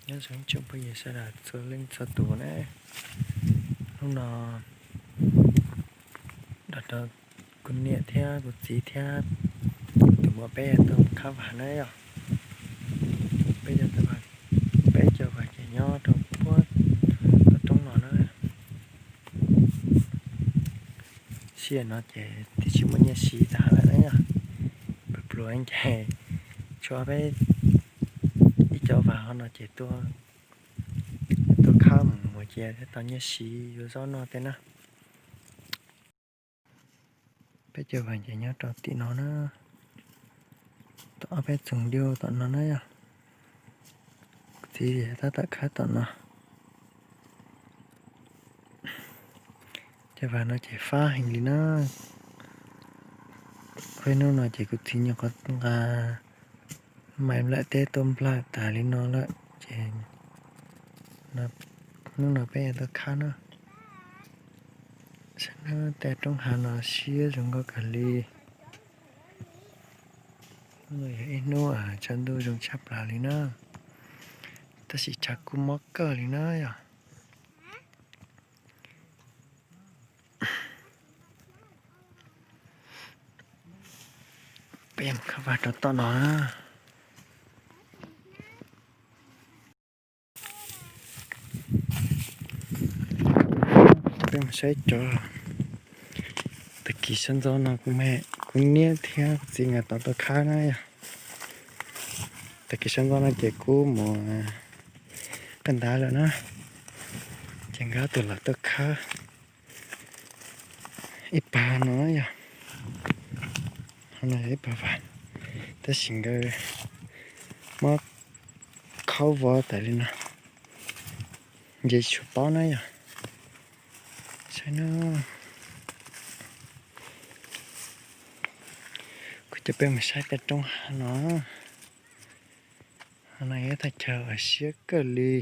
Nyob zoo tsoom phooj ywg sawv daws txhua leej txhua tus na. Hnub no kuv niam thiab kuv txiv thiab tus muam peb tuaj khab vam na yom. Peb cov, peb cov vam ces nyob rau puag tom roob no na. Sij hawm no ces twb tsis muaj nyiaj siv tas lawm na yom. Pluag pluag ces tshuav peb ib co vam ho no ces tuaj khab mus cia thiab tau nyiaj siv yuav zaub noj tej na. Peb cov vam ces nyob rau tim no na, tom ob peb txoog diaj tom no na yom. Kuv txiv tab tom khab tom no. Cov vam no ces fab heev li na. Peb hnub no ces kuv txiv nyuam qhuav nqa mais nplawm teb tuaj nplawm tas li no lawm ces hnub no peb yuav tuaj khab na. Saib na, tej roob hav no siab zoo nkauj kawg li. Hnub no yog ib hnub tshav ntuj zoo tshaj plaws li na, tab sis tshav kub mob kawg li na yom. Peb mus khab vam rau tom no na. Peb mus saib cov. Tag kis sab ntxov no kuv niam thiab kuv txiv nkawd tau tuaj khab na yom. Tag kis sab ntxov no ces kuv mus kawm ntawv lawm na, ces nkawd ob tug los tuaj khab ib pawg no yom. Ho no yog ib pawg vam, tab sis nkawd muab khaub vov tas li no, nce tsis tshua paub na yom. Saib na, kuv coj peb mus saib tej roob hav no. Hav no yog thaj chaw uas siab kawg li,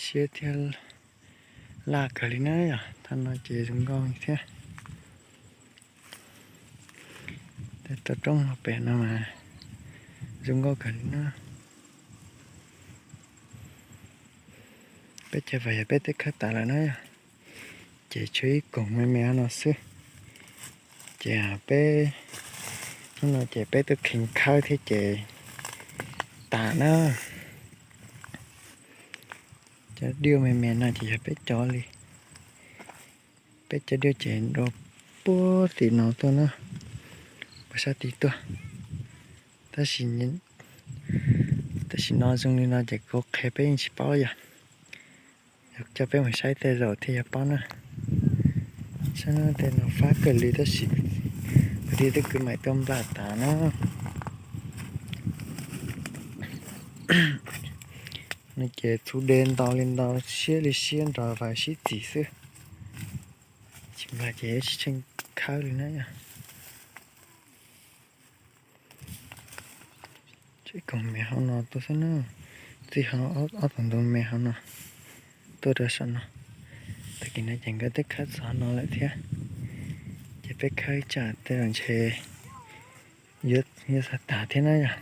siab thiab laj kawg li na yom. Thaj no ces zoo nkauj thiab. Tej roob hauv pes no mas zoo nkauj kawg li na. Peb cov vam yog peb twb khawb tas lawm na yom, ces tshuav ib koog me me no xwb. Ces peb, hnub no ces peb tuaj kheev khawb thiab ces tas na. Cov diaj me me no ces yog peb cov li. Peb cov diaj ces dua puag tim no tuaj na, puag sab tid tuaj. Tab sis, tam sim no zoo li no ces kuv qhia peb yeej tsis paub yom. Yog coj peb mus saib tej zaum thiaj yog paub na. Saib tej no fab kawg li tab sis kuv tij twb kwv maim tuaj nplawm tas na. No ces txhuv de ntau li ntau, siab li siab nrog vam sib txhim xwb. Tsis nplawm ces tsis tsheej khawb li na yom. Tshuav ib koog me hauv no tuaj xwb na, txij hauv ob tug ntoo me hauv no tuaj rau saum no. Tag kis no ces nkawd twb khawb txog no lawm thiab, ces peb khawb ib tsam tej zaum ntshe yuav xav tas thiab na yom.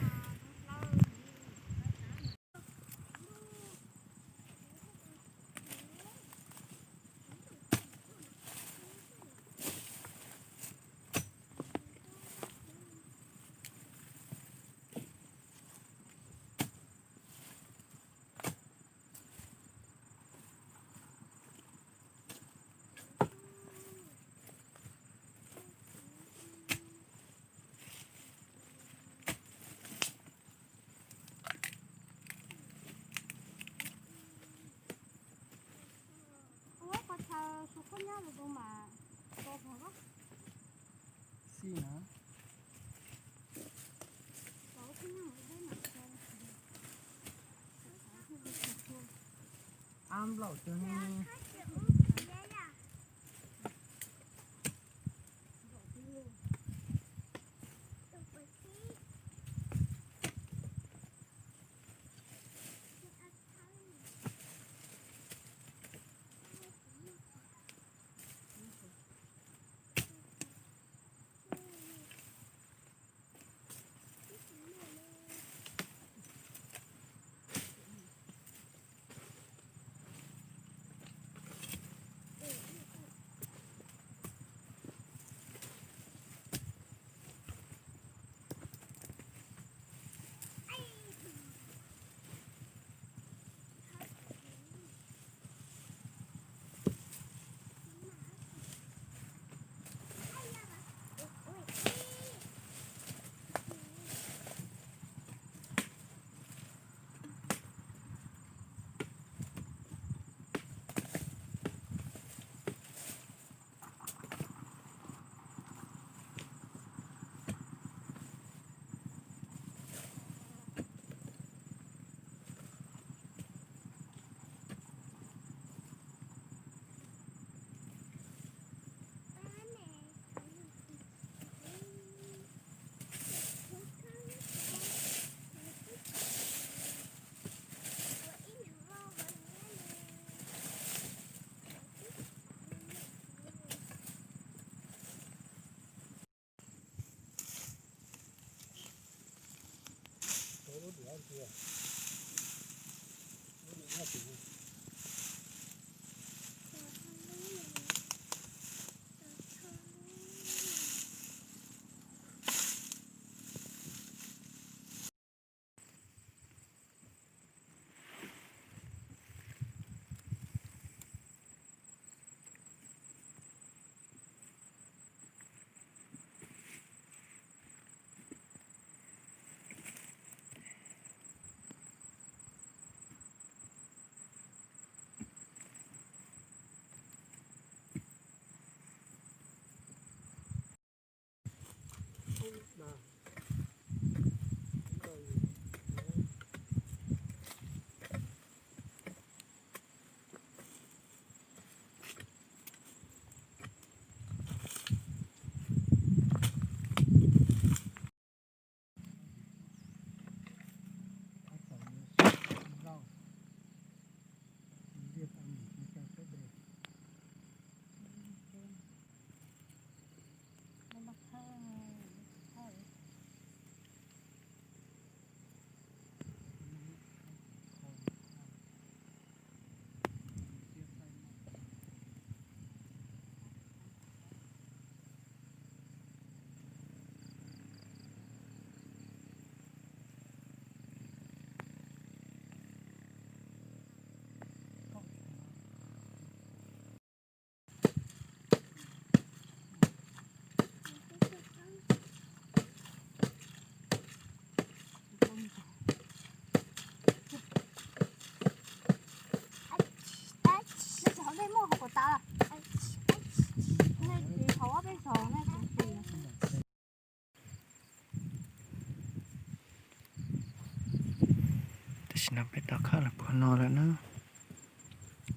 Tam sim no peb tau khawb los puag no lawm na.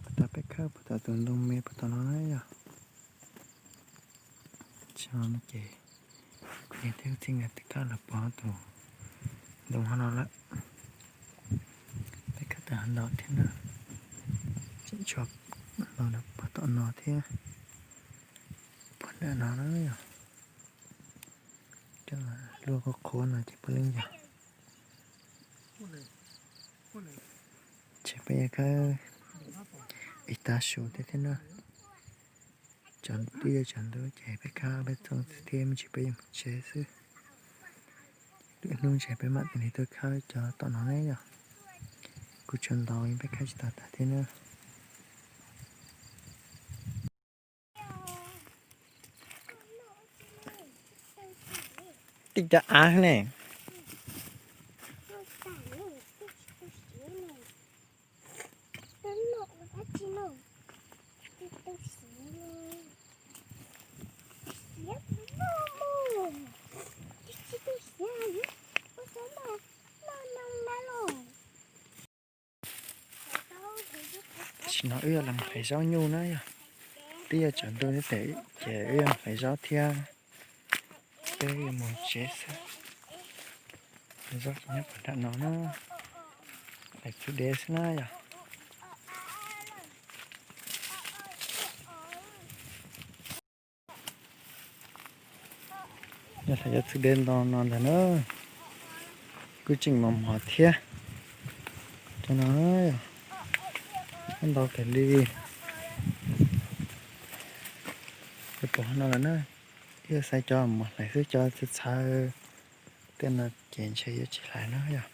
Puag ta peb khawb puag ta tus ntoo me puag ta no na yog. Tsis no ces kuv niam thiab kuv txiv nkawd twb khawb los puag tus ntoo hauv no lawm. Peb khawb tau ntau thiab na. Tseem tshuav ntau puag tom no thiab. Puag nram no na yog. Cov luaj qhuav qhuav no ces puav leej yog. Ces peb yuav khawb ib tag su thiab thiab na. Cov twb yuav tsaus ntuj ces peb khawb peb txooj xwb thiab me ntsis peb yuav mus tsev xwb. Lwm hnub ntshe peb mam li tuaj khawb cov tom no ne yog. Kuj tshuav ntau peb khawb tsis tau tag thiab na. Tib cov av ne. Tam sim no wb yuav los mus hlais zaub nyuj na yog. Twb yuav tsaus ntuj thiab ces wb yuav mus hlais zaub thiab. Peb yuav mus tsev xwb. Hlais zaub ces nyob puag nram no na. Hlais txhuv dev xwb na yog. Yog hlais cov txhuv dev ntau no ntag na. Kuj tseem mos mos thiab. Cov no ntau kawg li. Yuav pom no lawm na. Ib yam xaiv cov mos hlais xwb, cov txhawv txhawv tej no ces ntshe yuav tsis hlais na yog.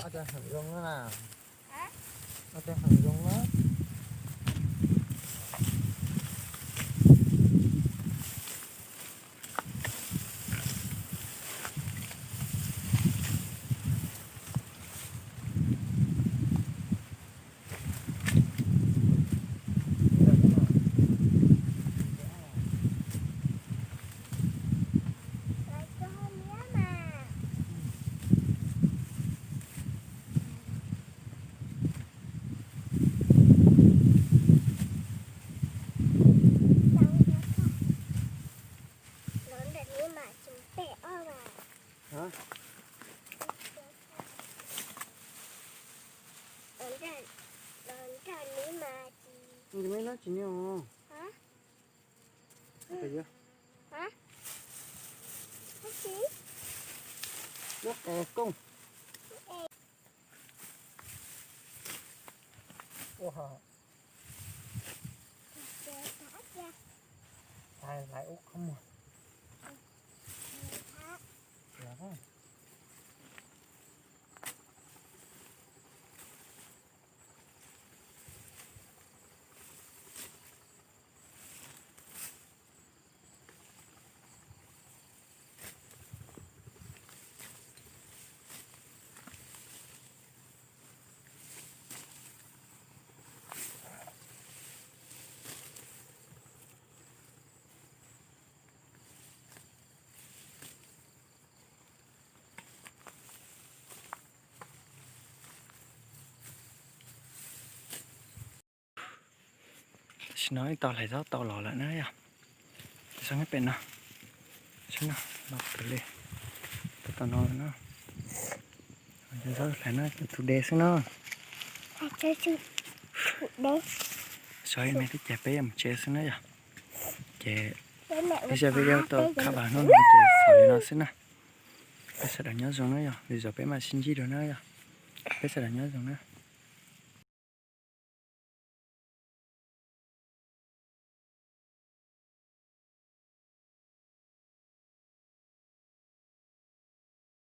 Ob tug heev zoo na. Ob tug heev zoo na. Nyob tsis nyob? Nyob qe koob. Ua ho. Lais ub qhov muag. Tam sim no ib tau hlais zaub tau los lawm na yom. Xyov nyob pem no, xyov no los pem li, tau tau no lawm na. Zaub hlais no tus de xwb no. Xyov ib me thiab ces peb yuav mus tsev xwb na yom. Ces peb xav video tau khab vas hnub no ces xaus li no xwb na. Peb sawv daws nyob zoo na yom, lwm zaus peb mam sib ntsib dua na yom. Peb sawv daws nyob zoo na.